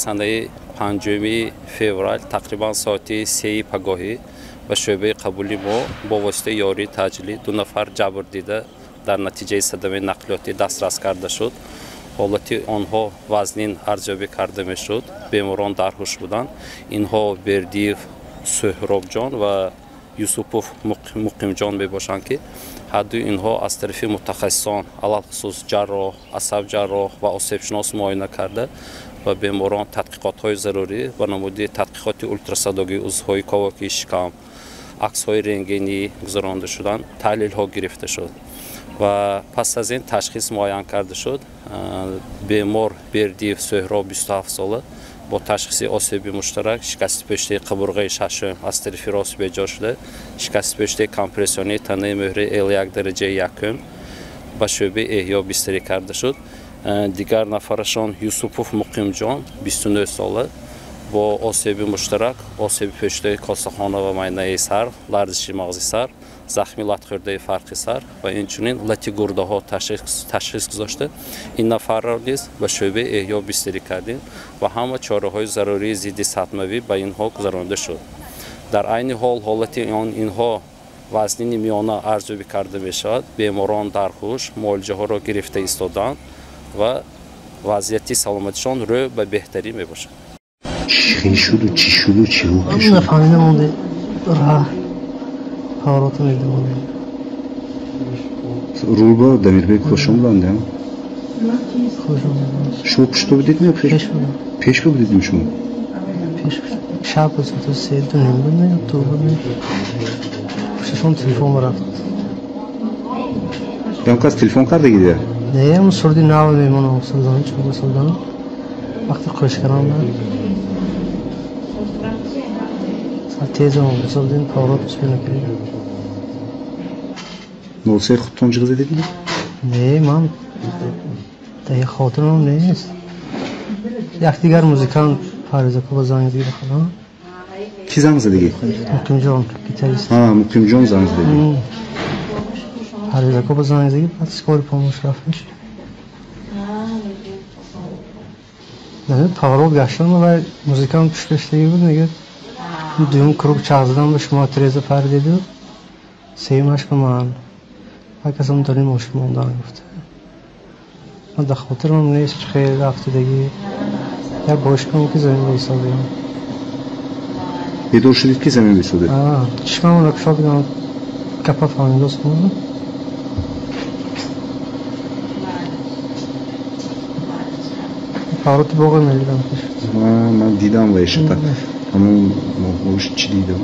Санаи 5 феврал тақрибан соати 3 пагоҳӣ ба шӯъбаи қабули мо бо воситаи ёрии таъҷилӣ 2 нафар ҷабрдида дар натиҷаи садамаи нақлиётӣ дастрас карда шуд. Ҳолати онҳо вазнин арзёбӣ карда мешуд. Беморон дар ҳуш буданд. Инҳо Бердиев Суҳробҷон ва Юсупов Муқимҷон мебошанд, ки ҳардуи инҳо аз тарафи мутахассисон, алалхусус ҷарроҳ, асабҷарроҳ ва осебшинос муоина карда ва беморон тадқиқотҳои зарурӣ ба намуди тадқиқоти ултрасадогии узвҳои ковокии шикам, аксҳои рентгенӣ гузаронда шуданд, таҳлилҳо гирифта шуд ва пас аз ин ташхис муайян карда шуд. Бемор Бердиев Суҳроб 27 сола бо ташхиси осеби муштарак шикасти пӯштаи қабурғаи шашум аз тарафи рост беҷо шуда, шикасти пӯштаи компрессионии танаи мӯҳраи L1 дараҷаи якум ба шӯъбаи эҳё бистарӣ карда шуд. Дигар нафарашон Юсупов Муқимҷон 29 сола бо осеби муштарак осеби пӯштаи косахона ва майнаи сар, ларзиши мағзи сар, захми латхӯрдаи фарқи сар ва инчунин лати гурдаҳо ташхис гузошта. Ин нафарро низ ба шӯъбаи эҳё бистарӣ кардем ва ҳама чораҳои зарурии зидди сатмавӣ ба инҳо гузаронида шуд. Дар айни ҳол ҳолати инҳо вазнини миёна арзёбӣ карда мешавад. Беморон дар ҳуш муолиҷаҳоро гирифта истоданд ва вазъияти саломатишон рӯ ба беҳтарӣ мебошад. Чӣ шуду, чӣ шуду, чӣ ҳукм шуд? Нафаҳмида монде, раҳ паворота медимонде. Рулба Дамирбек хушом буданд, я? Хушом. Шумо пушто будед ё пеш? Пеш будам. Пеш будед шумо? Пеш. Шаб буд, соати се, ду ним буд, не, ду буд, не. Пушташон телефон рафт. Ям кас телефон карда гиде? Не, ям сурди нав мемонам, сурдан, чун сурдан. Вақти қӯш кардам, тез омад, сурдин поворот успел накардем. Нолсе худтон ҷиғ задед? Не, ман дар хотирам нест. Якдигар музикант Парвизакова занг задиги худам. Ки занг задиги? Муқимҷон, гитарист. Ҳа, Муқимҷон занг задиги. Парвизакова занг задиги, баъд скорый помощь рафтиш. Поворот гаштам ва музикант пушташтаги буд, мегӯяд дуюм круг чарх задам ба шумо треза пардиду, сеюмаш ба ман. Ҳар касам дар ин мошин мондан гуфта. Ман дар хотирам нест хеле рафтидагӣ. Як бошкам ки замин баистодем. Бедор шудед ки замин баистодед? Чишмамро кушодам, гапа фаҳмидост. Повороти боғи мелидам. Ман дидам ва ишата. Ҳамон чӣ дидам?